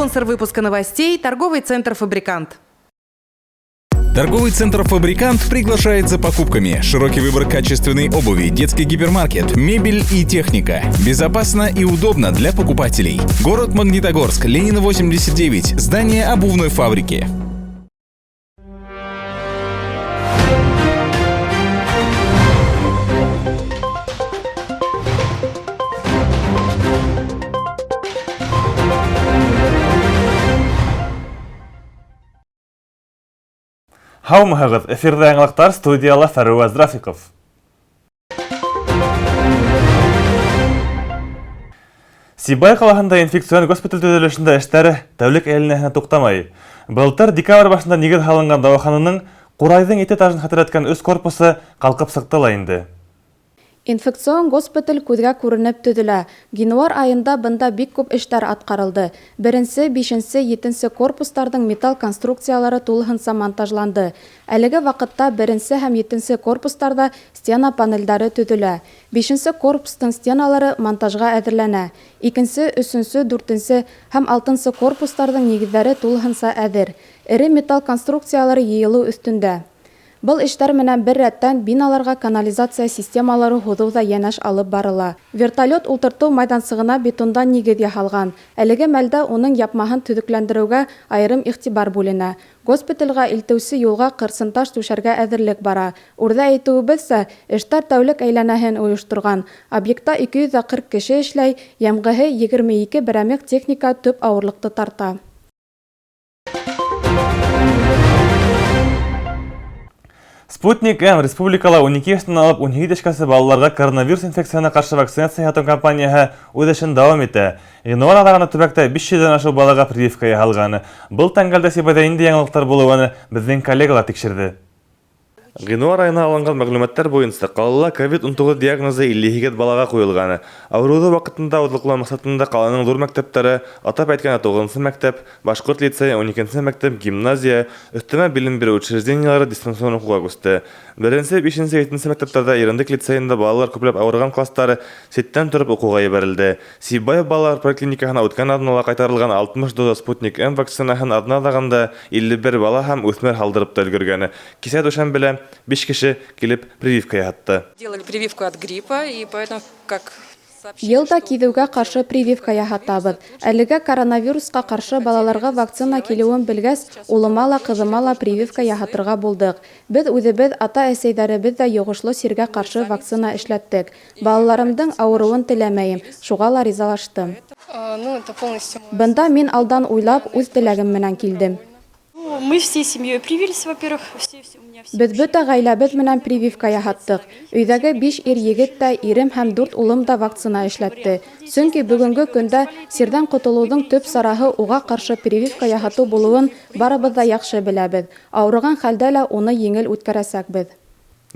Спонсор выпуска новостей – торговый центр «Фабрикант». Торговый центр «Фабрикант» приглашает за покупками. Широкий выбор качественной обуви, детский гипермаркет, мебель и техника. Безопасно и удобно для покупателей. Город Магнитогорск, Ленина 89, здание обувной фабрики. Һаумыһығыҙ! Эфирҙа яңылыҡтар, студияла Фәруаз Рафиҡов. Сибай ҡалаһында инфекцион госпиталь төҙөлөшөндә эштәр тәүлек әйләнәһенә туҡтамай. Былтыр декабрь башында нигеҙ һалынған дауахананың ҡурайҙың ете тажын хәтерләткән өс корпусы ҡалҡып сыҡты ла инде. Инфекцион госпиталь күҙгә күренеп төҙөлә. Ғинуар айында бында бик күп эштәр атҡарылды. Беренсе, бишенсе, етенсе корпустарҙың металл конструкциялары тулыһынса монтажланды. Әлеге ваҡытта беренсе һәм етенсе корпустарҙа стена панелдәре төҙөлә. Бишенсе корпустың стеналары монтажға әҙерләнә. Икенсе, өсөнсө, дүртенсе һәм алтынсы корпустарҙың нигеҙҙәре тулыһынса әҙер. Эре металл конструкциялары йыйылыу өҫтөндә. Был эштәр менән бер рәттән биналарға канализация системалары һуҙыу ҙа йәнәш алып барыла. Вертолет ултыртыу майҙансығына бетондан нигеҙ яһалған. Әлеге мәлдә уның япмаһын төҙөкләндереүгә айырым иғтибар бүленә. Госпиталгә илтеүсе юлға ҡырсынташ түшәргә әҙерлек бара. Үрҙә әйтеүебеҙсә, эштәр тәүлек әйләнәһен ойошторған. Объектта 240 кеше эшләй, йәмғеһе 22 берәмек техника төп ауырлыҡты тарта. Спутник М республикала 12 йәштән алып 18 йәшкәсе балаларға коронавирус инфекцияһына ҡаршы вакцинация яһатыу кампанияһы үҙ эшен дауам итә. Ғинуар аҙағында төбәктә 500-дән ашыу балаға прививка яһалған. Был тәңгәлдә Сибайҙа ниндәй яңылыҡтар булыуын беҙҙең коллегалар тикшерҙе. Ғинуар айына алынған мәғлүмәттәр буйынса ҡалала ковид-19 диагнозы 58 балаға ҡуйылған. Ауырыуҙы ваҡытында ауыҙлыҡлау маҡсатында ҡаланың ҙур мәктәптәре, атап әйткәндә 9-нсы мәктәп, Башҡорт лицейы, 12-нсе мәктәп, гимназия, өҫтәмә белем биреү учреждениелары дистанцион уҡыуға күсте. Беренсе, бишенсе, етенсе мәктәптәрҙә Ирендек лицейында балалар күпләп ауырыған кластары ситтән тороп уҡыуға ебәрелде. Сибай балалар поликлиникаһына үткән аҙнала ҡайтарылған 60 доза Спутник М вакцинаһын аҙна аҙағында 51 бала һәм үҫмер һалдырып та өлгөргән. Кисә дүшәмбелә 5 кеше килеп прививка яһатты. Делали прививку от гриппа, и поэтому, как Йыл да киҙеүгә ҡаршы прививка яһатабыҙ. Әлегә коронавирусҡа ҡаршы балаларға вакцина килеүен белгәс, улыма ла, ҡыҙыма ла прививка яһатырға булдыҡ. Беҙ үҙебеҙ, ата-әсәйҙәребеҙ ҙә йоғошло сиргә ҡаршы вакцина эшләттек. Балаларымдың ауырыуын теләмәйем, шуға ла ризалаштым. Бында мин алдан уйлап, үҙ теләгем менән килдем. Мы всей семьей привились, во-первых, все, все, у меня все. Беҙ бөтә ғаиләбеҙ менән прививка яһаттыҡ. Өйҙәге 5 ир егет тә, ирем һәм 4 улым да вакцина эшләтте. Сөнки бөгөнгө көндә сирҙән ҡотолоуҙың төп сараһы уға ҡаршы прививка яһатыу булыуын барыбыҙ ҙа яҡшы беләбеҙ. Ауырыған хәлдә лә уны еңел үткәрәсәкбеҙ.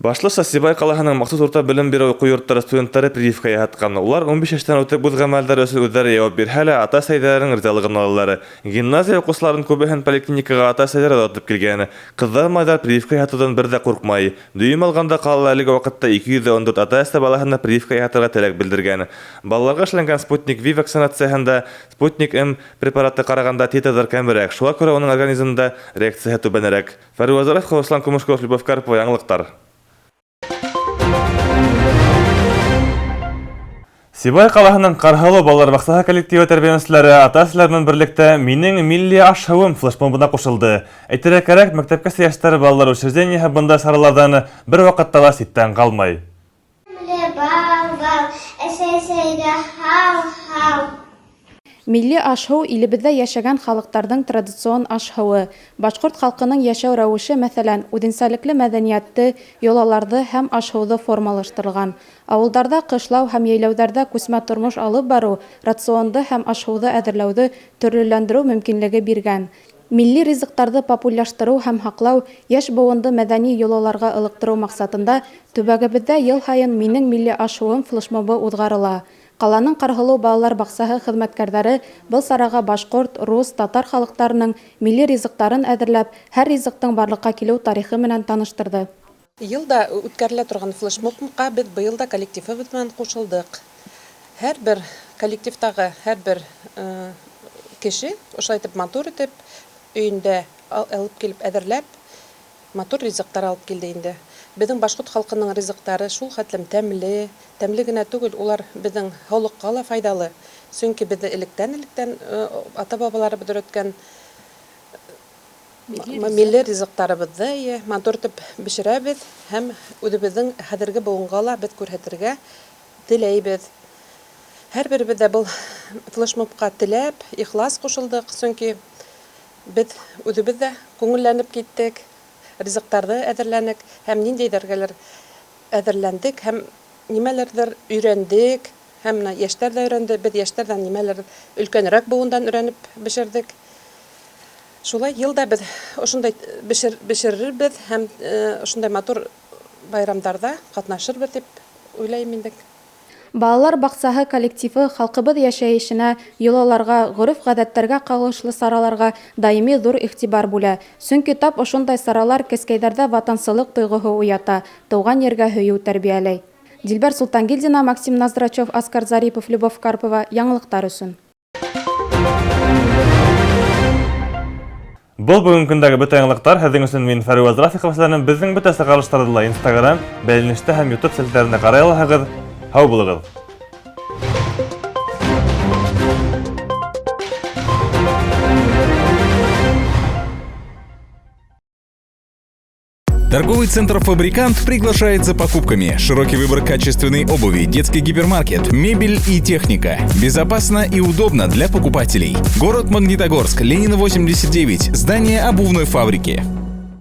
Башлыса Сибай ҡалаһының махсус урта белем биреү уҡыу йорттары студенттары прививка яһатҡан. Улар 15 йәштән үтеп үҙ ғәмәлдәре өсөн үҙҙәре яуап бирһә лә, ата-әсәйҙәренең ризалығын алалар. Гимназия уҡыусыларының күбеһен поликлиникаға ата-әсәйҙәре оҙатып килгән. Ҡыҙҙар малайҙар прививка яһатыуҙан бер ҙә ҡурҡмай. Дөйөм алғанда ҡалала әлеге ваҡытта 214 ата-әсә балаһына прививка яһатырға теләк белдергән. Балаларға эшләнгән Спутник V вакцинацияһында Спутник М препараты ҡарағанда титрҙар кәмерәк, шуға күрә уның организмында реакцияһы түбәнерәк. Фәруаз Раф, Руслан Кумышков, Любовь Карпова, яңылыҡтар. Сибай ҡалаһының Ҡарһылыу балалар баҡсаһы коллективы тәрбиәләнеүселәре ата-әсәләр менән берлектә Минең милли аш-һыуым флешмобына ҡушылды. Әйтергә кәрәк, мәктәпкәсә йәштәр балалар учреждениеһы бындай сараларҙан бер ваҡытта ла ситтән ҡалмай. Милли аш-һыу илебеҙҙә йәшәгән халыҡтарҙың традицион аш-һыуы. Башҡорт халҡының йәшәү рәүеше, мәҫәлән, үҙенсәлекле мәҙәниәтте, йолаларҙы һәм аш-һыуҙы формалаштырған. Ауылдарҙа ҡышлау һәм йәйләүҙәрҙә күсмә тормош алып барыу, рационды һәм аш-һыуҙы әҙерләүҙе төрлөләндереү мөмкинлеге биргән. Милли ризыҡтарҙы популярлаштырыу һәм һаҡлау, йәш быуынды мәҙәни йолаларға ылыҡтырыу маҡсатында төбәгебеҙҙә йыл һайын Минең милли аш-һыуым флешмобы уҙғарыла. Ҡаланың Ҡарһылыу балалар баҡсаһы хеҙмәткәрҙәре был сараға башҡорт, рус, татар халыҡтарының милли ризыҡтарын әҙерләп, һәр ризыҡтың барлыҡҡа килеү тарихы менән таныштырҙы. Йыл да үткәрелә торған флешмобҡа беҙ быйыл да коллективыбыҙ менән ҡушылдыҡ. Һәр бер коллективтағы һәр бер кеше ошолай итеп матур итеп өйөндә алып килеп әҙерләп матур ризыҡтар алып килде инде. Беҙҙең башҡорт халҡының ризыҡтары шул хәтлем тәмле, тәмле генә түгел, улар беҙҙең һаулыҡҡа ла файҙалы. Сөнки беҙҙе электән-электән ата-бабаларыбыҙ өйрәткән милли ризыҡтарыбыҙҙы матур итеп бешерәбеҙ һәм үҙебеҙҙең хәҙерге быуынға ла беҙ күрһәтергә теләйбеҙ. Һәр беребеҙ ҙә был флешмобҡа теләп, ихлас ҡушылдыҡ, сөнки беҙ үҙебеҙ ҙә күңелләнеп киттек, ризыҡтарҙы әҙерләнек һәм ниндәйҙәргәлер әҙерләндек һәм нимәләрҙер өйрәндек, һәм бына йәштәр ҙә өйрәнде, беҙ йәштәрҙән нимәлер өлкәнерәк быуындан өйрәнеп бешерҙек. Шулай йыл да беҙ ошондай бешерербеҙ һәм ошондай матур байрамдарҙа ҡатнашырбыҙ тип уйлайым инде. Балалар баҡсаһы коллективы халҡыбыҙ йәшәйешенә, йолаларға, ғөрөф-ғәҙәттәргә ҡағылышлы сараларға даими ҙур иғтибар бүлә. Сөнки тап ошондай саралар кескәйҙәрҙә ватансылыҡ тойғоһо уята, тыуған ергә һөйөү тәрбиәләй. Дилбәр Султангилдина, Максим Ноздрачев, Аскар Зарипов, Любовь Карпова. Яңылыҡтар өсөн. Был бөгөн көндәге бөтә яңылыҡтар. Һеҙҙең өсөн мин Фәруаз Рафиҡов эшләнем. Беҙҙең бөтә сығарылыштарҙы ла Instagram, бәйләнештә һәм YouTube селтәрендә ҡарай алаһығыҙ. Һау булығыҙ. Торговый центр «Фабрикант» приглашает за покупками. Широкий выбор качественной обуви, детский гипермаркет, мебель и техника. Безопасно и удобно для покупателей. Город Магнитогорск, Ленина 89, здание обувной фабрики.